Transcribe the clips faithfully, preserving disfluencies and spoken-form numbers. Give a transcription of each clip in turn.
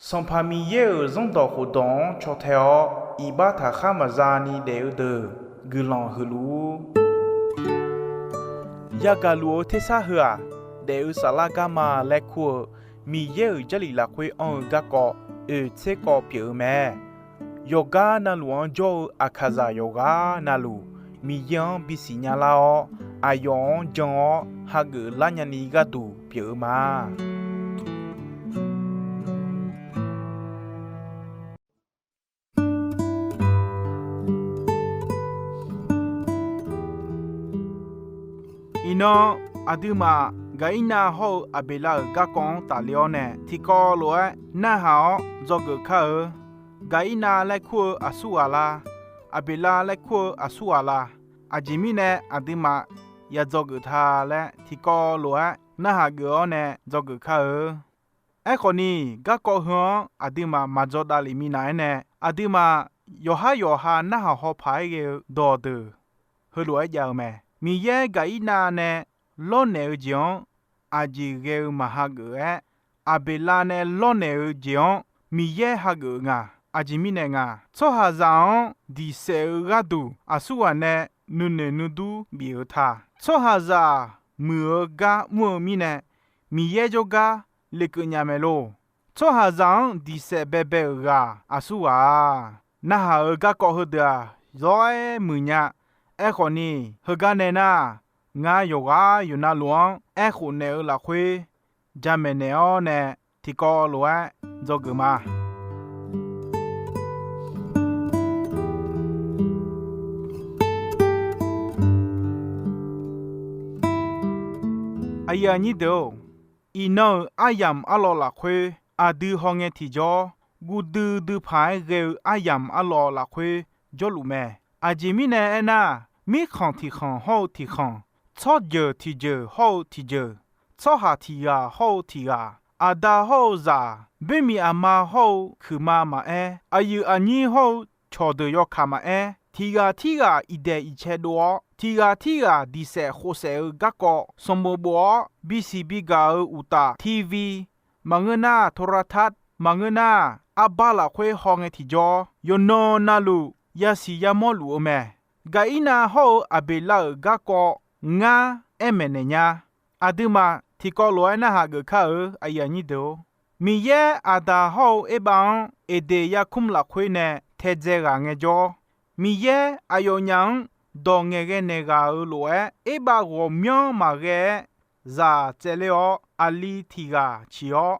Sanqpaq Miqyaer-euq zanrdawq khofdawq-anr caw tae-awr, iqbax taqkhar maqza ni daef-eu deuq guiqlanq huiqluf-ur. Yagaq luf-eu tersar heu-aq, daef-eu saflar garma laer kur-eu Miqyaer-euq Jarlif lafkhoer anr-eu garkawv oeq tser kawv pyeuf-eu mae. Yawqgar navluf-anr jawr-eu aqkaqzaq yawqghaq navluf, Miqyaer-anr bisiq nya lar-awr, aqyawf-anr jan-awr hageuf lar nyani gharduq pyeuf-eu ma. Iqnan, aqduimaf Gaqirnav hawr-eu Aqbeqlav-euq garkawv-anr tafle-awr nae, tiqkawv lof-aer narhaq-awr dzawgeuf kar-eu. Gaqirnav laer kur-eu aqsurghaq la? Aqbeqlav laer kur-eu aqsurghaq la? Aqjeq mirnae aqduimaf ya dzawgeuf ta laer tiqkawv lof-aer narhaq geuf-awr nae dzawgeuf kar-eu. Aerkhawf ni, garkawv heu-anr aqduimaf maqdzawdav lef minav-aer nae, aqduimaf yawqhar yawqha narhaq haw paq-aer ghae-eu dawqdeuq heulof-aer jav-eu mae. Miqyaer Gaqirnav nae lawrnaeq-eu jeq-anr aqjeq ghae-eu maqhageuf-aer, Aqbeqlav nae lawrnaeq-eu jeq-anr Miqyaer hageuf-eu nga. Aqjeq mirnae nga, tsawrhaqzaq-anr diqsaef-eu gharduq aqsurghaq nae nuinoeq nuidur bif-eu ta. Tsawrhaqzaq muiq-eu gar mr-eu mirnae, Miqyaer jawrgar lekeuv nya mae lor. Tsawrhaqzaq-anr diqsaef baebae-euq ghaq aqsurghaq-a. Narhaq-euq garkawv heudeuq-aq, zawr-aer muiqnya. Aerkhawf ni, heugar nae nar, ngar yawqghaq yawqnavluf-anr aerkhof naeq-eu lafkhoer jamaeq naeq-awr nae, tiqkawv lof-aer dzawgeuf ma. Aqyuif aqnyir deuq-or, iqnan-euq aryamq arlawv lafkhoer aqdui hawngae tiqjawr, guv duidui paq-aer ghae-eu aryamq arlawv lafkhoer jawrluf mae. Aqjeq mirnae aernar, mirkhanq tiqkhanq hawr-eu tiqkhanq, tsawrjeuq tiqjeuq hawr-eu tiqjeuq, tsawrhaq tiqghaq hawr-eu tiqghaq, aqda hawr-eu zaq, boermiq aqma hawr-eu kuiqma maqaer, aqyuif aqnyir hawr-eu cawqdeuq yawkaq maqaer, tiqghaq tirghaq iqdaeq iqcae dov-awr, tiqghaq tirghaq diqsaef khofsaef-eu garkawv sanqbof bof-awr, bisiq bigaq-eu uqtaf, TV, maqngeur nar โทรทัศน์, maqngeur nar arbar lafkhoer hawngae tiqjawr, yawqnan navluf yasiq yamawr luf-eu mae. Gaqirnav hawr-eu Aqbeqlav-euq garkawv ngar aer maeqnaeq nya. Aqduimaf tiqkawv lof-aer narhaq geuf kar-eu, aqyuif aqnyir deuq-or, Miqyaer Aqdaq hawr-eu Erbav-anr Eqdeq yarkmr lafkhoer nae taedzae ghaq ngaejawr, Miqyaer aqyawfnyaf-anr dawq ngaeqghae naeq ghaq-euq lof-aer, Erbav ghawqmyanr maqghae-aer zaq tsaevler-awr, aqli tiq ghaq ciq-awr,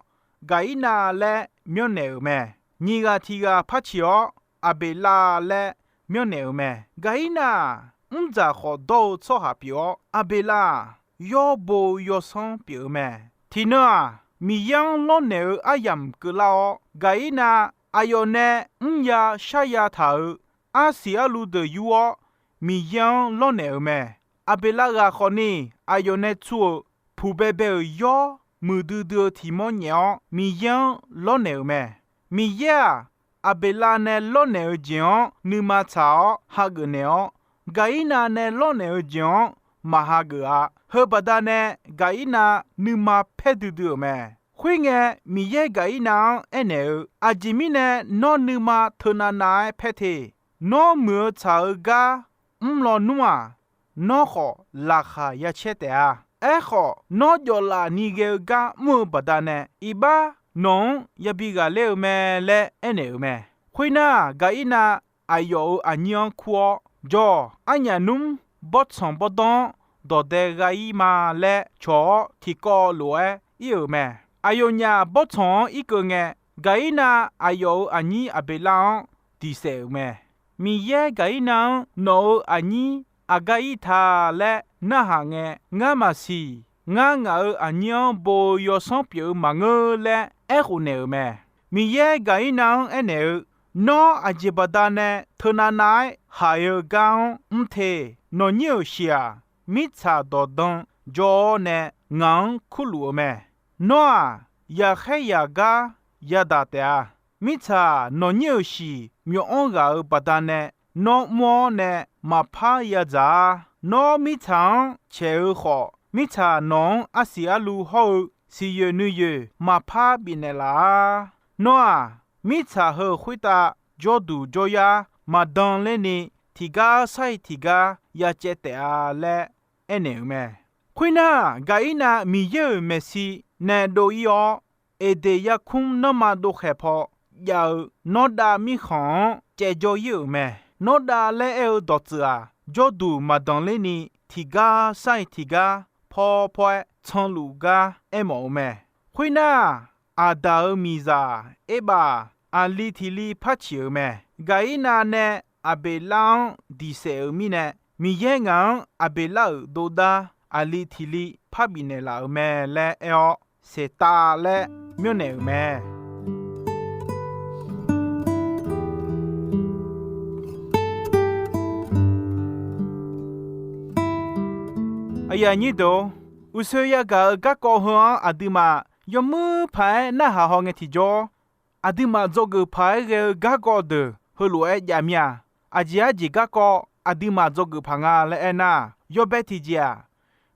Gaqirnav laer myanrnaeq-euq mae. Nyiq ghaq tiq ghaq par ciq-awr, Aqbeqlav laer myanrnaeq-euq mae. Gaqirnav-aq, mrdzaq khawf dawr-eu tsawrhaq pyeuf-awr, Aqbeqlav-aq, yawr bo-eu yawsanr pyeuf-eu mae. Tiqnan-aq, Miqyaer-anr lawrnaeq-eu aryamq keuvlar-awr, Gaqirnav aqyawf nae mrya sharya taq-euq arsiq arluv deuq yur-awr, Miqyaer-anr lawrnaeq-euq mae. Aqbeqlav ghaq khawfni, aqyawf nae tsur-euq puqbae bae-euq yawr muiqdui dui-eu tiq mawr nyaef-awr, Miqyaer-anr lawrnaeq-euq mae. Miqyaer-aq, Aqbeqlav nae lawrnaeq-eu jeq-anr nuima tsaq-awr hageuf naeq-awr, Gaqirnav nae lawrnaeq-eu jeq-anr maq hageuf-a. Heu baqdanae Gaqirnav nuima paer duidui-euq mae. Khoerngae, Miqyaer Gaqirnav-anr aernaeq-eu, Aqjeq mirnae nawr nuima teunav nav-aer paer te. Nawr muiq-eu tsaq-eu gar mr lawnmr-aq, nawr khawf laqkhaq ya caer taef-a. Aerkhawf, nawr jawf laf ni ghae-eu gar mr-eu baqdanae, iqbax nawq-anr yabi ghaqler-eu mae laer aernaeq-euq mae. Khoernar, Gaqirnav aqyawf-euq aqnyir-anr kur-awr, Jawr, arnyaf nmr bawrtsanq bawrdanr-anr dawq dae gha-ir ma laer cawq-awr tiqkawv lof-aer ir-euq mae. Aqyawfnyaf bawrtsanq-anr irkeuv ngae, Gaqirnav aqyawf-euq aqnyir Aqbeqlav-anr diq saef-euq mae. Miqyaer Gaqirnav-anr nawq-euq aqnyir aqgar ir ta laer narhaq ngae, ngar maqsiq. Ngar ngaq-euq aqnyir-anr bo-eu yawsanr pyeuf-eu maqngeur laer aerkhof naeq-euq mae. Miqyaer Gaqirnav-anr aernaeq-eu, Nawr aqjeq baqdanae teunav nav-aer haiq-eu gar-anr mr te. Nawqnyir-euq shiq-aq, mirtsaq dawqdan jawr-awr nae ngaq-anr kurluf-eu mae. Nawr-aq, yaqkhaer yaqgar yadaq taef-a. Mirtsaq nawqnyir-euq shiq myawq-anr ghaq-euq baqdanae nawr mr-awr nae maqpar yadzaq-a. Nawr mirtsaq-anr caeq-eu khawf, mirtsaq nawq-anr arsiq arluv hawr-eu siqyoeq nuiyoeq maqpar bifnaeq laf-ar. Nawr-aq, mirtsaq heu khoertav jawrduq jawryar maqdan lerni, tiqgar sar-iq tiqgar ya caev taef-a laer aernaeq-euq mae. Khoernar, Gaqirnav Miqyaer-euq maeqshi nae dov-ir-awr, Eqdeq yarkmr nanrma dovkhaeq paw jav-eu Nawrdav mirkhanq-anr caevjawr-ir-euq mae. Nawrdav laer aer-eu dawqtsuif-aq, jawrduq maqdanqler ni tiqgar sar-iq tiqgar paw paw-aer canluf gar aermawf-eu mae. Khoernar, Aqdaq-euq miqzaq Erbav-aq, aqli tiq li par ciq-euq mae. Gaqirnav nae Aqbeqlar-anr diq saef-euq mirnae, Miqyaer ngaq-anr Aqbeqlar-euq dovdar aqli tiq li par bifnaeq laf-euq mae laer aer-awr, saeqtav laer myanrnaeq-euq mae. Aqyuif aqnyir deuq-or, uqshoe yagaq-euq garkawv heu-anr aqduimaf yawmuir paq-aer narhaq haw ngae tiqjawr, aqduimaf dzawgeuf paq-aer ghae-eu garkawv deuq heulof-aer jav mir-a. Aqjeq arjeq garkawv aqduimaf dzawgeuf paq nga laer aernar, yawbae tiqjeq-aq,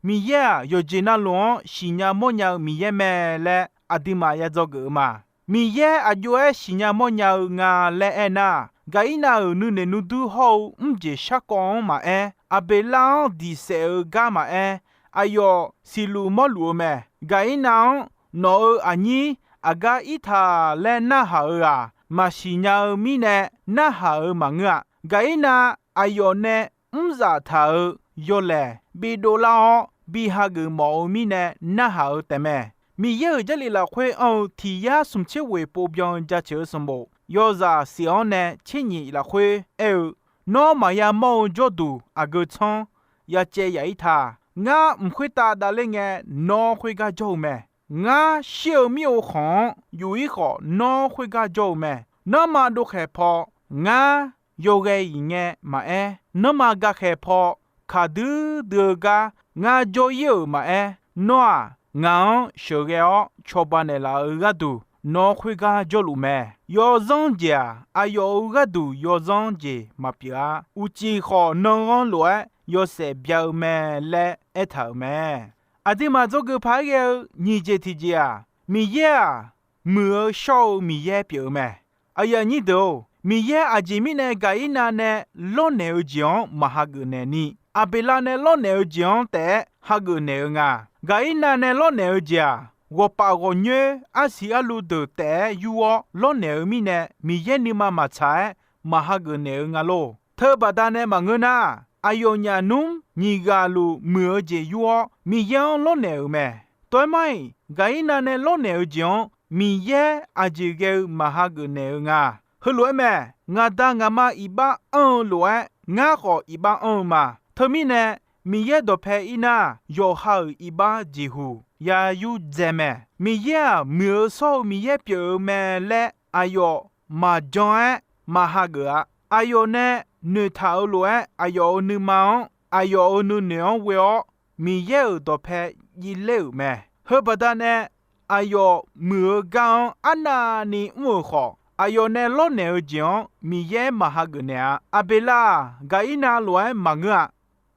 Miqyaer-aq, yawqjeq navluf-anr siqnya mawrnya-eu Miqyaer mae laer aqduimaf ya dzawgeuf-eu ma. Miqyaer aqjox-aer siqnya mawrnya-eu nga laer aernar, Gaqirnav-euq nuinoeq nuidur hawr-eu mrjeq sharkawv-anr maqaer, Aqbeqlar-anr diq saef-eu gar maqaer, aqyawf siqluf mawrluf-eu mae. Gaqirnav-anr nawq-euq aqnyir aqgar irtaq laer narhaq-euq-aq, maqsiq nya-eu mirnae narhaq-euq maqngeur-a. Gaqirnav aqyawf nae mrzaf taq-euq yawlaeq bidov lar-awr, bi hageuf mawf-eu mirnae narhaq-eu taefmae. Miqyaer-euq Jarlif lafkhoer anr-eu tiq yar smq tser ghoeq pov byan-eu jaceuq-eu sanqbof yawzaq siq-anr nae tser nyif lafkhoer aer-eu, Nawr maqya mawr-eu jawrduq aqgeu tsanr ya caev yaf-ir ta. Ngar mq khoertav davler ngae, nawr khoergar jawr-eu mae. Ngar shir-eu mir-eu khanq-anr yuf-ir khawf, nawr khoergar jawr-eu mae. Nanrma dovkhaeq paw ngar yawghae-iq ngae maqaer, nanrma gakhaeq paw kaqdui dui-eu gar ngar jawr-ir-euq maqaer, nawr-aq, ngaq-anr sheuqghae-awr cawba naeqlaf-eu gharduq, nawr khoergar jawrluf mae. Yawzanr jeq-aq, aqyawf-euq gharduq yawzanr jeq maqpyeuf-ar. Uqcif khawf, nan ghanr lof-aer yawshaef bya-eu mae laer aertaq-euq mae. Aqduimaf dzawgeuf paq-aer ghae-eu nyiq jeq tiqjeq-aq, Miqyaer-aq, muiq-eu shawr-eu Miqyaer pyeuf-eu mae. Aqyuif aqnyir deuq-or, Miqyaer aqjeq mirnae Gaqirnav nae lawrnaeq-eu jeq-anr maq hageuf naeq ni, Aqbeqlav nae lawrnaeq-eu jeq-anr taef-aer hageuf naeq-eu nga. Gaqirnav nae lawrnaeq-eu jeq-aq, ghawqpaf ghawqnyoer arsiq arluv deuq taef-aer yur-awr lawrnaeq-eu mirnae, Miqyaer nuima maqtsaq-aer maq hageuf naeq-eu nga lor. Teubaqda nae maqngeur nar, aqyawfnyaf nmr nyiq ghaq luf muiq-eu jeq yur-awr Miqyaer-anr lawrnaeq-euq mae. Tov-aer mar-iq, Gaqirnav nae lawrnaeq-eu jeq-anr Miqyaer aqjeq ghae-eu maq hageuf naeq-eu nga. Heulof-aer mae. Ngaq da ngaq ma iqbax anr-eu lof-aer, ngar khawf iqbax anr-eu ma. Teumirnae, Miqyaer dawqpae ir nar, yawqha-euq iqbax jeqhuq ya yurdzae mae. Miqyaer-aq, muiq-eu shawr-eu Miqyaer pyeuf-eu mae laer aqyawf maqjan-aer maq hageuf-a. Aqyawf nae noeqtaq-euq lof-aer, aqyawf-euq nuima-anr, aqyawf-euq nuinoeq-anr ghoe-awr, Miqyaer-euq dawqpae jiv ler-euq mae. Heubaqda nae, aqyawf muiq-eu gar-anr arnavni mr-euq khawf, aqyawf nae lawrnaeq-eu jeq-anr Miqyaer maq hageuf naeq-a. Aqbeqlav-aq, Gaqirnav lof-aer maqngeur-a.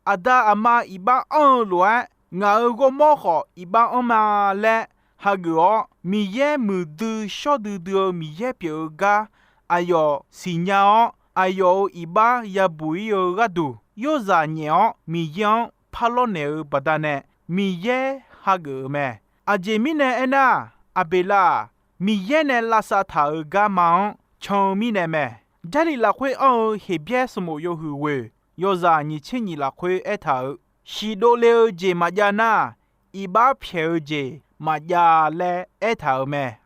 Aqda aqma iqbax anr-eu lof-aer, ngaq-euq ghawrmawr khawf iqbax anr ma laer hageuf-awr, Miqyaer muiqdui shawrdui dui-eu Miqyaer pyeuf-eu gar aqyawf siqnya-awr, aqyawf-euq iqbax yabuq-ir-eu gharduq, yawrzaq nyaef-awr Miqyaer-anr par lawrnaeq-eu baqdanae, Miqyaer hageuf-euq mae. Aqjeq mirnae aernar, Aqbeqlav-aq, Miqyaer nae lavsav taq-euq garma-anr can-eu mirnae mae. Jarlif lafkhoer anr-eu Heqbyaer sanqbof yawhuiq ghoeq yawzaq nyiq tser nyiq lafkhoer aertaq-euq, shiq dovle-eu jeq maqjav nar, iqbax pyaeq-eu jeq maqjav laer aertaq-euq mae.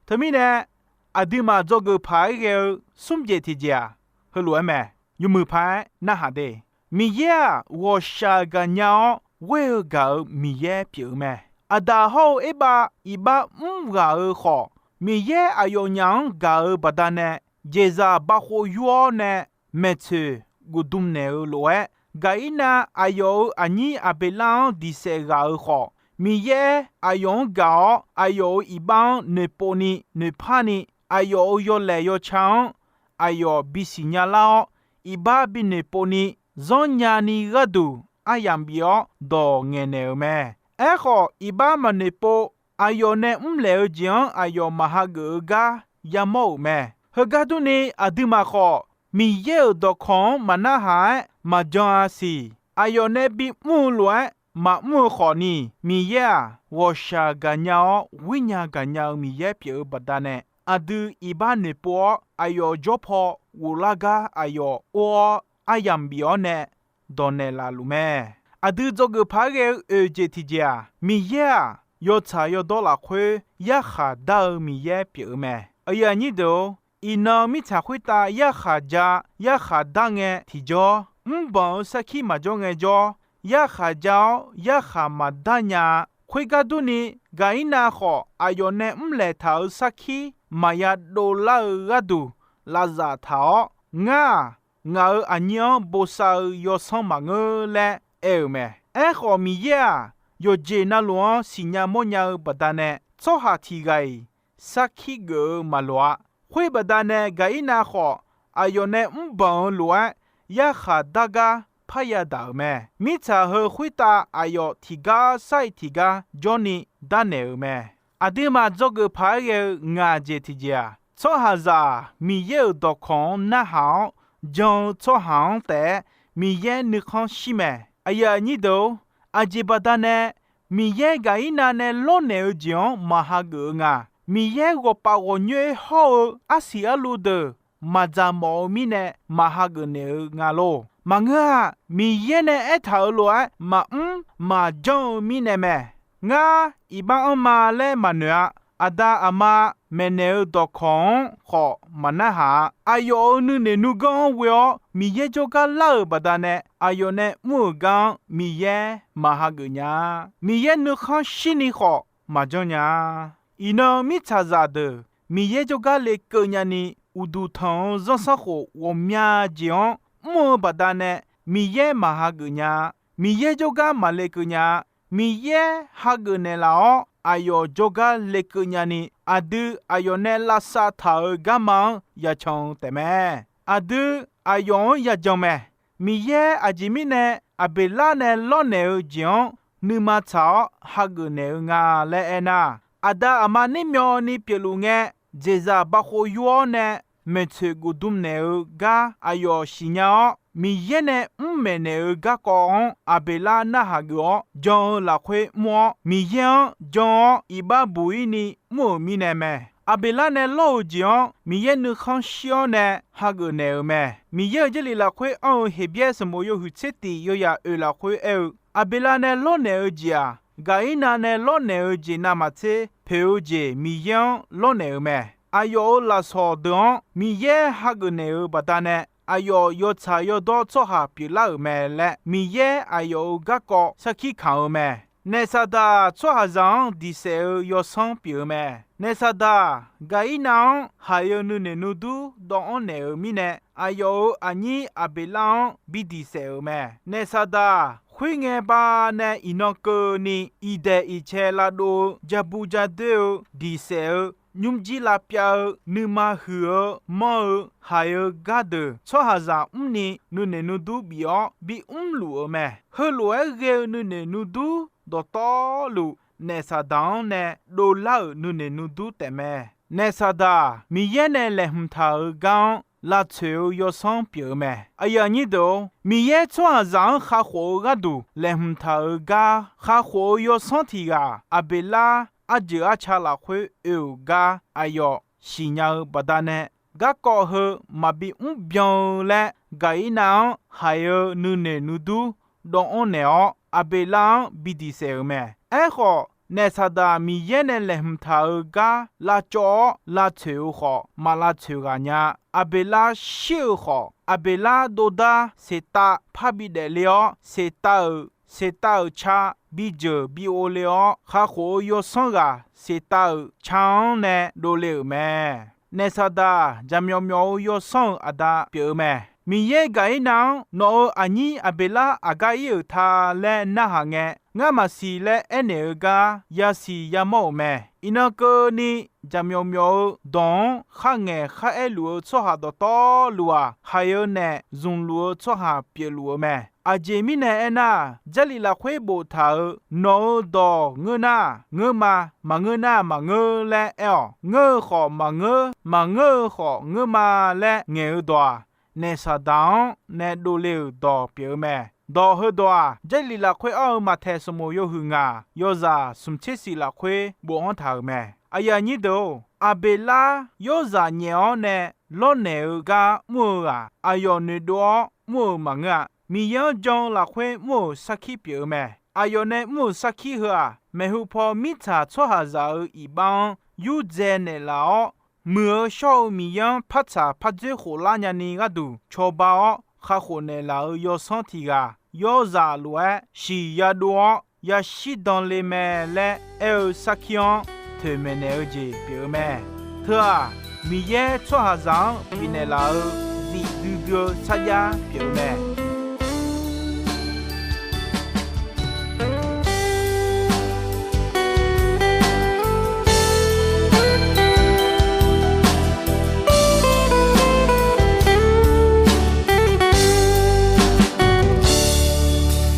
Teumirnae, aqduimaf dzawgeuf paq-aer ghae-eu smr jeq tiqjeq-aq, heulof-aer mae. Yawmuiq paq-aer narhaq de. Miqyaer-aq, ghawqshaq gaqnya-awr ghoer-eu gaq-euq Miqyaer pyeuf-eu mae. Aqdaq hawr-eu Erbav iqbax mr ghaq-euq khawf, Miqyaer aqyawfnyaf-anr gaq-euq baqdanae, jeqzaq bav khov yur-awr nae maeqtsoeq guf dm naeq-eu lof-aer, Gaqirnav aqyawf-euq aqnyir Aqbeqlar-anr diq saef ghaq-euq khawf, Miqyaer aqyawf-anr gaq-awr, aqyawf-euq iqbax-anr noeqpov ni noeqpar ni, aqyawf-euq yawlaeq yawca-anr aqyawf bisiq nya lar-awr, iqbax binoeq pov ni zanr nya ni gharduq aryamq bif-awr dawq ngaeqnaeq-euq mae. Aerkhawf, iqbax maqnoeq pov aqyawf nae mrlaeq-eu jeq-anr aqyawf maqhageuf-eu gar yamawr-euq mae. Heugar durni, aqduimaf khawf Miqyaer-euq dawqkawq-anr maqnarhaq-aer maqjan-a siq. Aqyawf nae bimr-eu lof-aer maqmr-eu khawfni, Miqyaer-aq, ghawqshaq gaqnya-awr ghoernya gaqnya-eu Miqyaer pyeuf-eu baqdanae, aqdui iqbax noeqpov-awr, aqyawf jawr paw ghoflar gar aqyawf or-awr, aryamq bif-awr nae dawqnaeq laf luf mae. Aqdui dzawgeuf paq-aer ghae-eu oeq jeq tiqjeq-aq, Miqyaer-aq, yawtsaq yawdawr lafkhoer yarkhaq dar-eu Miqyaer pyeuf-eu mae. Aqyuif aqnyir deuq-or, iqnan mirtsaq khoertav yarkhaq ja, yarkhaq dar ngae tiqjawr, mrbanq-eu sarkir maqjawr ngaejawr, yarkhaq ja-awr yarkhaq maqdar nya-a. Khoergar durni, Gaqirnav khawf aqyawf nae mrlaeq taq-euq sarkir maqya dovlar-eu gharduq lavzaf taq-awr, Ngar-aq, ngaq-euq aqnyir-anr bosav-eu yawsanr maqngeur laer aer-euq mae. Aerkhawf, Miqyaer-aq, yawqjeq navluf-anr siqnya mawrnya-eu baqdanae, tsawrhaq tiq ghaq-iq sarkir geuf-eu maqloq-a. Khoer baqdanae, Gaqirnav khawf aqyawf nae mrbanq-eu lof-aer yarkhaq dar gar parya daq-euq mae. Mirtsaq heu khoertav aqyawf tiqgar sar-iq tiqgar jawrni darnaeq-euq mae. Aqduimaf dzawgeuf paq-aer ghae-eu ngaq jeq tiqjeq-aq, tsawrhaqzaq-aq, Miqyaer-euq dawqkawq-anr narhaq-awr jan-eu tsawrhaq-anr taef-aer Miqyaer nuikhanr shir mae. Aqyuif aqnyir deuq-or, aqjeq baqdanae Miqyaer Gaqirnav nae lawrnaeq-eu jeq-anr maqhageuf-eu nga. Miqyaer ghawqpaf ghawqnyoer hawr-eu arsiq arluv deuq maqdzaq mawf-eu mirnae maqhageuf naeq-eu nga lor. Maqngeur-aq, Miqyaer nae aertaq-euq lof-aer maqmr maqjanr-eu mirnae mae. Ngar iqbax anrma laer maqnoeq-a. Aqda aqma maeqnaeq-eu dawqkawq-anr khawf maqnarhaq-a. Aqyawf-euq nuinoeq nuiganr-anr ghoe-awr Miqyaer jawrgar lar-euq baqdanae, aqyawf nae mr-euq gar-anr Miqyaer maqhageuf nya-a. Miqyaer nuikhanr shirni khawf maqjanr nya-a. Iqnan mirtsaqzaq deuq Miqyaer jawrgar lekeuv nyani, uqduq tanq-eu zanrsanrkhof ghawqmya jeq-anr mr-eu baqdanae Miqyaer maqhageuf nya-a. Miqyaer jawrgar maqlekeuv nya-a. Miqyaer hageuf naeqlaf-awr, aqyawf jawrgar lekeuv nyani, aqdui aqyawf nae lavsav taq-euq garma-anr yacan-eu taefmae. Aqdui aqyawf-anr yajan mae. Miqyaer aqjeq mirnae Aqbeqlar nae lawrnaeq-eu jeq-anr nuima tsaq-awr hageuf naeq-eu nga laer aernar, aqda aqma nermyawvni pyeufluf ngae, dzeqzaq bav khov yur-awr nae maeqtsoeq gofdm naeq-eu gar aqyawf siqnya-awr, Miqyaer nae mr maeqnaeq-eu garkawv-anr Aqbeqlar narhaq geuf-awr jan-eu lafkhoer mr-awr, Miqyaer-anr jan-awr iqbax buq-ir ni mr-euq mirnae mae. Aqbeqlar nae lawr-euq jeq-anr Miqyaer nuikhanr shir-awr nae hageuf naeq-euq mae. Miqyaer-euq Jarlif lafkhoer anr-eu Heqbyaer sanqbof yawhuiq tser tiq yawyaq oeq lafkhoer aer-eu, Aqbeqlar nae lawrnaeq-eu jeq-aq, Gaqirnav nae lawrnaeq-eu jeq navmaqtser poeq-eu jeq Miqyaer-anr lawrnaeq-euq mae. Aqyawf-euq lafsawq deuq-anr Miqyaer hageuf naeq-euq baqdanae, aqyawf yawtsaq yawdawr tsawrhaq pyeuflar-euq mae laer Miqyaer aqyawf-euq garkawv sarkir kamq-eu mae. Naef Saqdaq tsawrhaqzaq-anr diqsaef-eu yawsanr pyeuf-eu mae. Naef Saqdaq, Gaqirnav-anr haiq-eu nuinoeq nuidur dawvanr naeq-euq mirnae, aqyawf-euq aqnyir Aqbeqlar-anr bi diqsaef-euq mae. Naef Saqdaq, khoerngae banae iqnan keuvni, iqdaeq iqcae lavdov-eu ja bu ja doer-eu diqsaef-eu nymrjir lavpyav-eu nuima huiq-eu manr-eu haiq-eu gardeuq tsawrhaqzaq mrni nuinoeq nuidur bif-awr bimr luf-euq mae. Heulof-aer ghae-eu nuinoeq nuidur dawqtawvluf, Naef Saqdaq-anr nae dovlar-euq nuinoeq nuidur taefmae. Naef Saqdaq, Miqyaer nae laeqhmq taq-euq gar-anr lavtsoeq-eu yawsanr pyeuf-eu mae. Aqyuif aqnyir deuq-or, Miqyaer tsawrhaqzaq-anr kakhof-eu gharduq laeqhmq taq-euq gar kakhof-eu yawsanr tiq ghaq Aqbeqlar arjeuq arca lafkhoer oe-euq gar aqyawf siqnya-eu baqdanae, garkawv heu maqbi mrbyan-eu laer Gaqirnav-anr haiq-eu nuinoeq nuidur dawvanr naeq-awr, Aqbeqlar-anr bi diqsaef-euq mae. Aerkhawf, Naef Saqdaq Miqyaer nae laeqhmq taq-euq gar lavcawv-awr lavtsoeq-eu khawf, maq lavtsoeq ghaq nya. Aqbeqlar shir-euq khawf, Aqbeqlar dovdar seqtav parbi daefle-awr, seqtav-euq seqtav-euq ca bijeuq bi ov le-awr, kakhof-eu yawsanr ghaq seqtav-euq ca-anr nae dovle-euq mae. Naef Saqdaq, jaqmyawf myawf-eu yawsanr-euq aqda pyeuf-eu mae. Miqyaer Gaqirnav-anr, Nawq-euq aqnyir Aqbeqlar aqgar ir-euq ta laer narhaq ngae, ngar maqsiq laer aernaeq-eu gar yasiq yamawr-euq mae. Iqnan keuvni, jaqmyawf myawf-eu dawq-anr kharngaeq kharaer luf-eu tsawrhaq dawqtawvluf-aq, haiq-eu naef zmqluf-eu tsawrhaq pyeufluf-eu mae. Aqjeq mirnae aernar, Jarlif lafkhoer boftaq-euq nawq-euq dawq ngeur nar ngeur ma, maqngeur nar maqngeur laer aer-awq. Ngeur-eu khawf maqngeur, maqngeur-eu khawf ngeur ma laer ngaeq-eu dawq-aq, naef Saqdaq-anr nae dovle-euq dawq pyeuf-eu mae. Dawq heudawq-aq, Jarlif lafkhoer anr-eu Maqtaeq sanqbof yawhuiq ngaq yawzaq smq tser shif lafkhoer bofanr taq-euq mae. Aqyuif aqnyir deuq-or, Aqbeqlar yawrzaq nyaef-awr nae lawrnaeq-eu gar mr-eu-aq, aqyawf noeqdov-awr mr-eu maqngeur-a. Miqyaer-anr jan-eu lafkhoer mr-euq sarkir pyeuf-eu mae. Aqyawf nae mr-euq sarkir heu-aq, maeqhu paw mirtsaq tsawrhaqzaq-euq iqbax-anr yurdzae naeqlaf-awr, muiq-eu shawr-eu Miqyaer-anr par tsaq par dzoer khoflar nyani gharduq cawba-awr kakhof naeqlaf-euq yawsanr tiq ghaq yawrzaq lof-aer siq yadov-awr yashir dan le mae laer aer-eu sarkir-anr toeqmaeq naeq-eu jeq pyeuf-eu mae. Teu-aq, Miqyaer tsawrhaqzaq-anr bifnaeq laf-eu zif duidui-eu sarjax pyeuf-eu mae.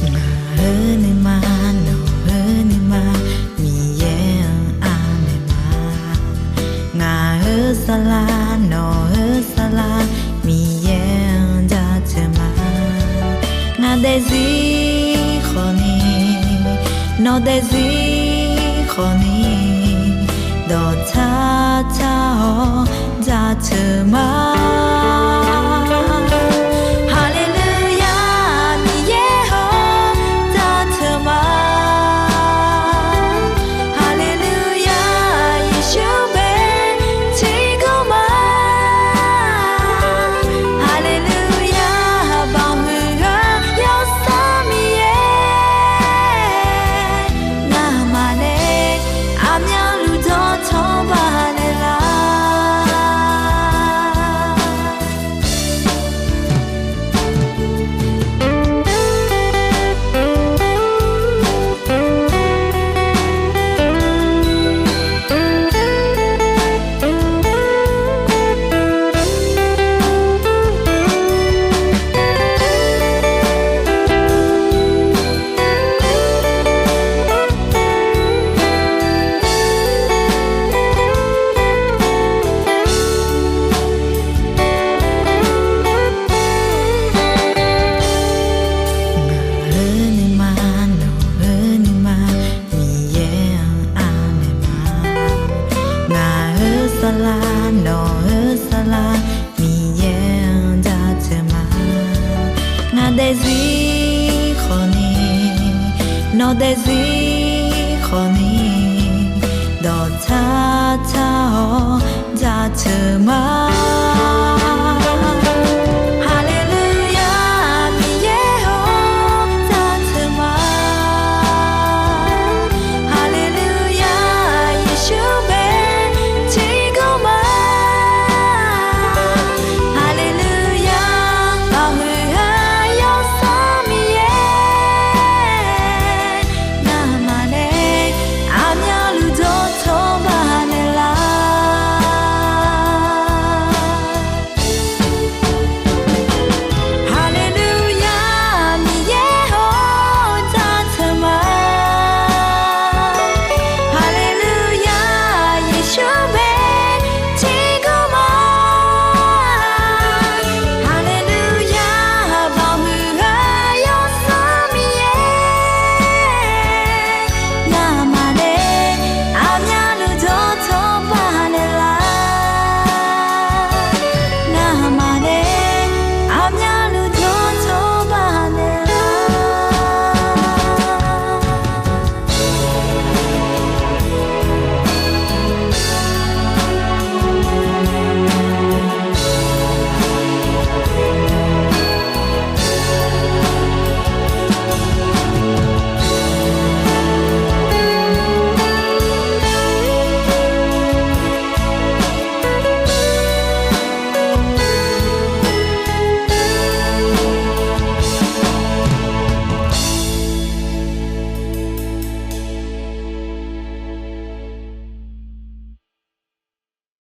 Ngaq-euq nuima, nawq-euq nuima, Miqyaer-anr anaeq ma. Ngaq-euq saflar, nawq-euq saflar, Miqyaer-anr jaceuq ma. Ngaq daefzir khawfni, nawq daefzir khawfni, dawqtsar tsar-awr jaceuq ma. Haleluya, Miqyaer-or, jaceuq ma. Haleluya, Yeqsur bae tiqkawv ma. Haleluya, baqhuiq ghaq yawsanr Miqyaer, ngamaf nae aqmyanluf dawqtawv baqdanae lar. Ngaq-euq nuima, nawq-euq nuima, Miqyaer-anr anaeq ma. Ngaq-euq saflar, nawq-euq saflar, Miqyaer-anr jaceuq ma. Ngaq daefzir khawfni, nawq daefzir khawfni, dawqtsar tsar-awr